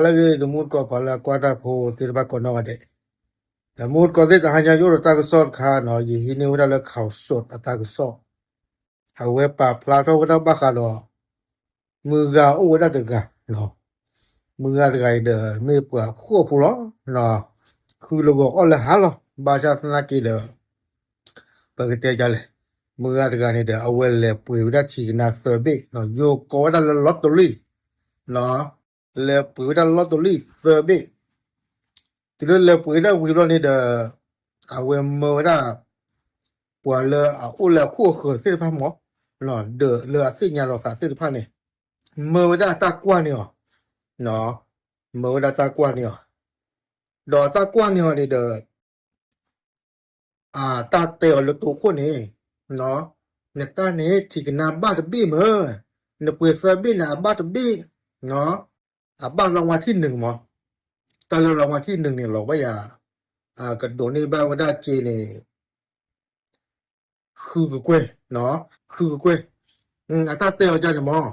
ဟါလၢအဂ့ၤ တမူတကိး ပှၤလၢအကွၢ်တၢ်ဖိသ့ၣ်တဖၣ်ကိးနီၢ်ဂၤဒဲး, တမူတကိးသ့ၣ် တဟါညါယအိၣ်ဒီးတၢ်ကစီၣ်တခါနီၤ, ယဟံးန့ၢ်ဝဲဒၣ်လၢ ข่าวสด အတၢ်ကစီၣ်, အဝဲပာ်ဖျါထီၣ်ဝဲဒၣ်ဘၣ်ဃးဒီး မုၢ်ဂၤအိၣ်ဝဲဒၣ်တဂၤ, မုၢ်ဂၤတဂၤအံၤဒီး မ့ၢ်ပှၤဖှီၣ်ဖိလီၤ, ဃုလၢဂီၤအီၣ်လၢဟါလီၤ, ဘၣ်ဆၣ်သနာ်က့ဒီး ပကတဲဒ်လဲၣ်, မုၢ်ဂၤတဂၤန့ၣ်ဒီး အဝဲလဲၤပှ့ၤဝဲဒၣ်ထံကနါသၢဘ့ၣ်, ယိၤကိးဝဲဒၣ်လၢ lottery လဲၤပှ့ၤဝဲဒၣ် lottery သၢဘ့ၣ်, တုၤလၢလဲၤပှ့ၤဒၣ်ဝံၤဘျီန့ၣ်ဒီး အဝဲမၢဝဲဒၣ် ပှၤလၢအအိၣ်လၢအခိၣ်အဃၢၤသ့ၣ်တဖၣ်မး, ဒၢးလၢအသ့ၣ်ညါလီၤသးသ့ၣ်တဖၣ်န့ၣ်, မၢဝဲဒၣ်တၢ်ကွၢ်န့ၢ်အီၤ, မၢဝဲဒၣ်တၢ်ကွၢ်န့ၢ်အီၤ, ဒီးတၢ်ကွၢ်န့ၢ်အီၤန့ၣ်ဒီး အတၢ်တဲအီၤလၢတိခိၣ်န့ၣ်, နတၢ်န့ၣ် ထံကနါဘၣ်တဘ့ၣ်မၢ, နပှ့ၤသၢဘ့ၣ်န့ၣ် အဘၣ်တဘ့ၣ်, အဘၣ်လီဝါထံၣ်နုာ်မး, တၢ်လၢလီဝါထံၣ်နုာ်န့ၣ် လီၤဘၣ်ယၤ, ကဒိးန့ၢ်ဘၣ်ဝဲဒၣ်စ့န့ၣ် ဃုကကွဲၢ်, ဃုကကွဲၢ်, အတၢ်တဲအီၤဒ်န့ၣ်မး,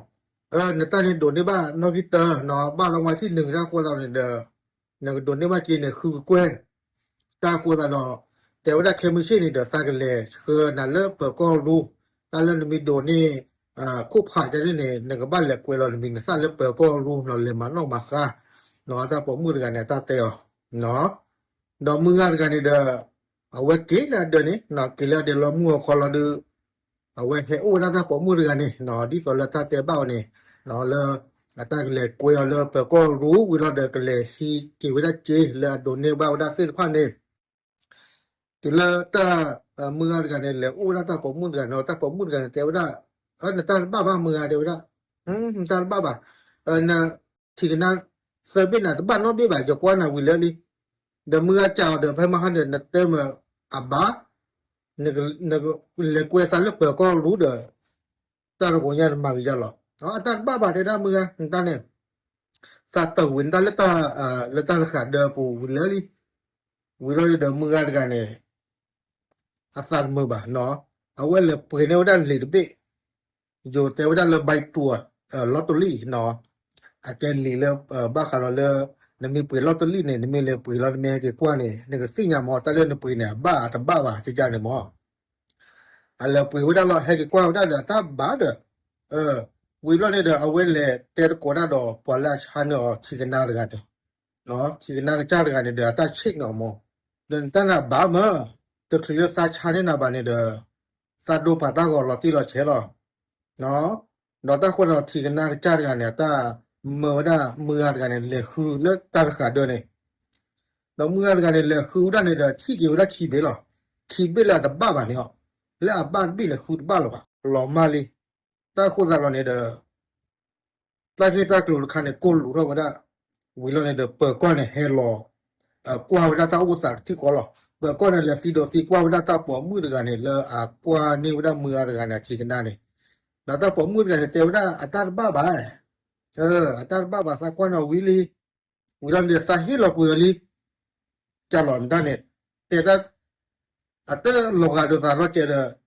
နတၢ်န့ၣ်ဒိးန့ၢ်ဘၣ်နီၣ်ဂံၢ်တၢ, ဘၣ်လီဝါထံၣ်နုာ်တၢ်အဃိသတးန့ၣ်ဒီး နကဒိးန့ၢ်ဘၣ်စ့န့ၣ် ဃုကကွဲၢ်, တၢ်အဃိသတးဒီး တဲဝဲဒၣ်ခဲမုၢ်ဆ့ၣ်န့ၣ်ဒီး သးကလဲၤဆှၢနၤလၢပၢၤကီၢ်ရူ, တၢ်လၢနမ့ၢ်ဒိးန့ၢ် ခိၣ်ဖးဒ်န့ၣ် နကဘၣ်လဲၤကွဲးလီၤနမံၤနသၣ်လၢပၢၤကီၢ်ရူနီၤ, လဲၤမၤနီၣ်မၤဃါ, တၢ်ပိာ်မုၣ်တဂၤန့ၣ် အတၢ်တဲအီၤ, ဒီးမုၢ်ဂၤတဂၤန့ၣ်ဒီး အဝဲက့ၤလၢအဒၢးန့ၣ်, က့ၤလၢအဒၢးလီၤမုၢ်အီၤခီလီၤဒီး အဝဲဟဲအိၣ်ဝဲဒၣ်တၢ်ပိာ်မုၣ်တဂၤန့ၣ်, ဒ်သိးလၢတၢ်တဲဘၣ်အီၤန့ၣ်, လၢ အတၢ်ကလဲၤကွဲးအီၤလၢပၢၤကီၢ်ရူဝံၤလီၤဒီး ကလဲၤဟံးက့ၤဝဲဒၣ်စ့လၢအဒိးန့ၢ်ဘၣ်ဝဲဒၣ်သ့ၣ်တဖၣ်န့ၣ် တုၤလၢတၢ် မုၢ်ဂၤတဂၤန့ၣ် လဲၤအိၣ်ဝဲဒၣ်တၢ်ပိာ်မုၣ်တဂၤန့ၣ်, တၢ်ပိာ်မုၣ်တဂၤန့ၣ် တဲဝဲဒၣ်, နတၢ်တဘၣ်ဘၣ် မုၢ်ဂၤ တဲဝဲဒၣ်, နတၢ်တဘၣ်ဘၣ်, န ထံကနါ သၢဘ့ၣ်န့ၣ် တဘၣ်နီတဘ့ၣ်ဘၣ်, ယကွၢ်နၤဝံၤလၢလံ, ဒီးမုၢ်ဂၤစံးအီၤဒီး ဖဲမဟါန့ၣ် နတဲမ့ၢ်အဘၣ်, နကလဲၤကွဲးသးလၢပၢၤကီၢ်ရူဒီး တၢ်တဂီၤညါန့ၣ်မၤဂ့ၤယါလီၤ, အတၢ်တဘၣ်ဘၣ် တဲဒၣ်မုၢ်ဂၤ နတၢ်န့ၣ်, သးတၢၢ်ဝံၤနတၢ်လၢ လၢတၢ်တဃာ်ဒၢးပူၤဝံၤလၢလံ, ဝံၤလီၤဒီးမုၢ်ဂၤတဂၤန့ၣ် အသးတမုာ်ဘၣ်နီၤ, အဝဲလဲၤပှ့ၤန့ၢ်ဝဲဒၣ်လံာ်တဘ့ၣ်, ယိၤတဲဝဲဒၣ်လၢ ใบตรวจ lottery နီၤ, အကဲလံာ်လၢ ဘၣ်ဃးဒီးလၢ နမ့ၢ်ပှ့ၤ lottery န့ၣ် နမ့ၢ်လဲၤပှ့ၤလီၤ နမ့ၢ်ဟဲက့ၤကွၢ်န့ၣ် နကသ့ၣ်ညါမး တၢ်လၢနပှ့ၤန့ၣ် အဘၣ်အတဘၣ်ဘၣ် ကကန့ၣ်မး, အလဲၤပှ့ၤဝဲဒၣ်လီၤ ဟဲက့ၤကွၢ်ဝဲဒၣ်ဒီး အတၢ်ဘၣ်ဒီး, ဝံၤဘျီန့ၣ်ဒီး အဝဲလဲၤတဲသကိးတၢ်ဒီး ပှၤလၢအဆါန့ၢ်အီၤ ထံကနါတဂၤန့ၣ် ထံကနါကစၢ်တဂၤန့ၣ်ဒီး အတၢ်ဆ့ၣ်နီၤမး, ဒီးနတၢ်န့ၣ်ဘၣ်မး, တချုးလၢသးဆါန့ၢ်နၤဘၣ်န့ၣ်ဒီး သးဒိပာ်တၢ်ဂီၤလီၤတံၢ်လီၤဆဲးလီၤ, ဒီးတၢ်ဃိဒီးထံကနါကစၢ်တဂၤန့ၣ် အတၢ်မၢဝဲဒၣ်မုၢ်ဂၤတဂၤန့ၣ် လဲၤဃုလၢတၢ်တဃာ်ဒၢးန့ၣ်, ဒီးမုၢ်ဂၤတဂၤန့ၣ် လဲၤဃုဝဲဒၣ်န့ၣ်ဒီး ထံၣ်က့ၤဝဲဒၣ်ခံဘ့ၣ်လီၤ, ခံဘ့ၣ်လၢအတဘၣ်ဘၣ်န့ၣ်အီၤ, လၢအဘၣ်တဘ့ၣ်န့ၣ် ဃုတဘၣ်လၢၤဘၣ်, လီၤမၢ်လံ တၢ်ဃိသးလီၤန့ၣ်ဒီး တၢ်ဂ့ၢ်တၢ်ကျိၤတခါန့ၣ် ကိၢ်လူးထီၣ်ဝဲဒၣ်, ဝံၤလီၤန့ၣ်ဒီး ပၢၤကီၢ်န့ၣ်ဟဲလီၤ ကွၢ်ဝဲဒၣ်တၢ်အိၣ်သးတထံၣ်ဃီလီၤ, ပၢၤကီၢ်န့ၣ်လဲၤသံဒိးသံကွၢ်ဝဲဒၣ်တၢ်ပိာ်မုၣ်တဂၤန့ၣ် လၢအကွၢ်န့ၢ်ဝဲဒၣ်မုၢ်ဂၤတဂၤန့ၣ် အထံကနါန့ၣ်, ဒီးတၢ်ပိာ်မုၣ်တဂၤန့ၣ် တဲဝဲဒၣ်အတၢ်တဘၣ်ဘၣ်, အတၢ်တဘၣ်ဘၣ် သးကွၢ်န့ၢ်ဝံၤလံ ဝံၤလီၤန့ၣ် သးဟ့ၣ်လီၤကွံာ်အီၤလံ, ကလီၤနတၢ်န့ၣ်, တဲတၢ်, အတၢ်လီၤဂာ်ဒီးသးလီၤကဲးဒီး,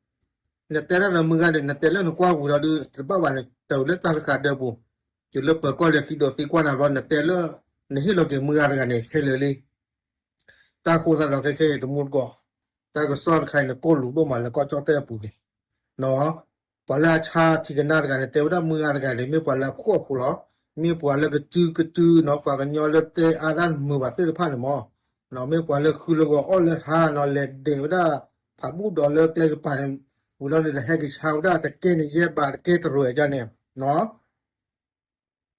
နတဲတၢ်ဒီးမုၢ်ဂၤဒီး နတဲလၢနကွၢ်ဝံၤဒီးဒုး တဘၣ်ဘၣ်န့ၣ် တၢ်ဝံၤလၢတၢ်တဃာ်ဒၢးပူၤ, တုၤလၢပၢၤကီၢ်လဲၤသံဒိးသံကွၢ်နၤဘျီ နတဲလၢ နဟ့ၣ်လီၤက့ၤမုၢ်ဂၤတဂၤန့ၣ် ခဲလၢာ်လံ တၢ်ဃိသးဒီးခဲခဲအံၤတမူတကိး, တၢ်ကစီၣ်တခါအံၤန့ၣ် ကိၢ်လူးဒိၣ်မးလၢကီၢ်ကၠီၣ်တဲၣ်အပူၤန့ၣ်, ပှၤလၢအဆါထံကနါတဂၤန့ၣ် တဲဝဲဒၣ်မုၢ်ဂၤတဂၤန့ၣ် မ့ၢ်ပှၤလၢအခိၣ်အဃိလီၤ, မ့ၢ်ပှၤလၢကစုကစုနီၤ ပှၤကညီလၢတဲအါတၢ်မုာ်ဘၣ်သ့ၣ်တဖၣ်န့ၣ်မး, မ့ၢ်ပှၤလၢဃုလၢဂီၤအီၣ်လၢဟါနီၤ လဲၤဒဲးဝဲဒၣ် ဖးဘူၣ်ဒီးလၢကျဲကပၤန့ၣ်, ဝံၤလီၤန့ၣ်ဒီး ဟဲက့ၤဆါဝဲဒၣ်တကဲန့ၣ် ယဲၢ်ဘးတကဲတရံးအကျါန့ၣ်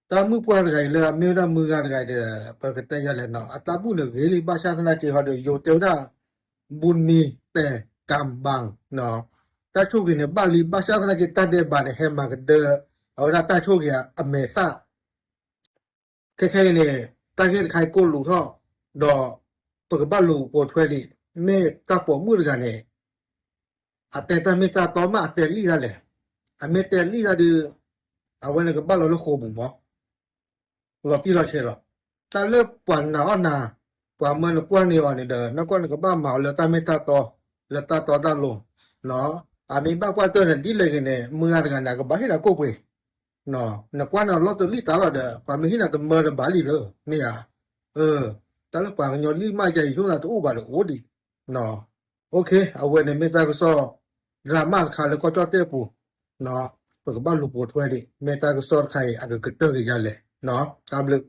တၢ်မုၣ်ပှၢ်တဂၤအံၤလၢအမ့ၢ်ဝဲဒၣ်မုၢ်ဂၤတဂၤအံၤဒီး ပကတဲယၤလဲၣ်နီၤ အတၢ်ဘူၣ်န့ၣ်ဂ့ၤလံ ဘၣ်ဆၣ်သနာ်က့ဟီဒီး ယိၤတဲဝဲဒၣ် ဘူနံၤတဲၣ်ကၣ်ဘၣ်နီၤ, တၢ်ဆိၣ်ဂ့ၤန့ၣ်ဘၣ်လံ ဘၣ်ဆၣ်သနာ်က့တၢ်ဒဲးဘးန့ၣ် ဟဲမၤကဒၢ အဝဲဒၣ်တၢ်ဆိၣ်ဂ့ၤအမဲာ်သၣ် ခဲခဲအံၤန့ၣ် တၢ်ဂ့ၢ်တခါအံၤကိၢ်လူးထီၣ်, ဒီးပကဘၣ်လူၤပိာ်ထွဲလံ, မ့ၢ်တၢ်ပိာ်မုၣ်တဂၤန့ၣ် အတဲတၢ်မ့ၢ်တၢ်တီမး အတဲလံတၢ်လဲၣ်, အမ့ၢ်တဲလံတၢ်ဒီး အဝဲန့ၣ်ကဘၣ်လီၤလၢဃိာ်ပူၤမး, လီၤတံၢ်လီၤဆဲးလီၤ. တၢ်လၢပှၤနာ်အီၣ်နၤ, ပှၤမၢနကွၢ်န့ၢ်အီၤန့ၣ်ဒီး နီၢ်ကီၢ်န့ၣ်ကဘၣ်မၤအီၤလၢတၢ်မ့ၢ်တၢ်တီ, လၢတၢ်တီတၢ်လိၤ, အမ့ၢ်ဘၣ်ကွၢ်တၢၢ်န့ၣ် ဒ်လဲၣ်ဂ့ၤန့ၣ် မုၢ်ဂၤတဂၤန့ၣ် အကဘၣ်ဟ့ၣ်နၤကိၣ်ပှ့ၤ နကွၢ်န့ၣ်လီၤတလံၣ်တၢ်လီၤဒီး ပှၤမ့ၢ်ဟ့ၣ်နၤတမၢတဘၣ်လံလၢ မ့ၢ်ဧါ. တၢ်လၢပှၤကညီလံၢ်မးယၤယဆိကမိၣ်သးတအိၣ်ဘၣ်ဒီးအိၣ်ဒံး. အဝဲန့ၣ်မ့ၢ်တၢ်ကစီၣ် drama တခါလၢကီၢ်ကၠီၣ်တဲၣ်ပူၤ ပကဘၣ်လူၤပိာ်ထွဲဒံး မ့ၢ်တၢ်ကစီၣ်တခါအံၤ အကကတၢၢ်က့ၤယၤလဲၣ်. တၢ်ဘျုး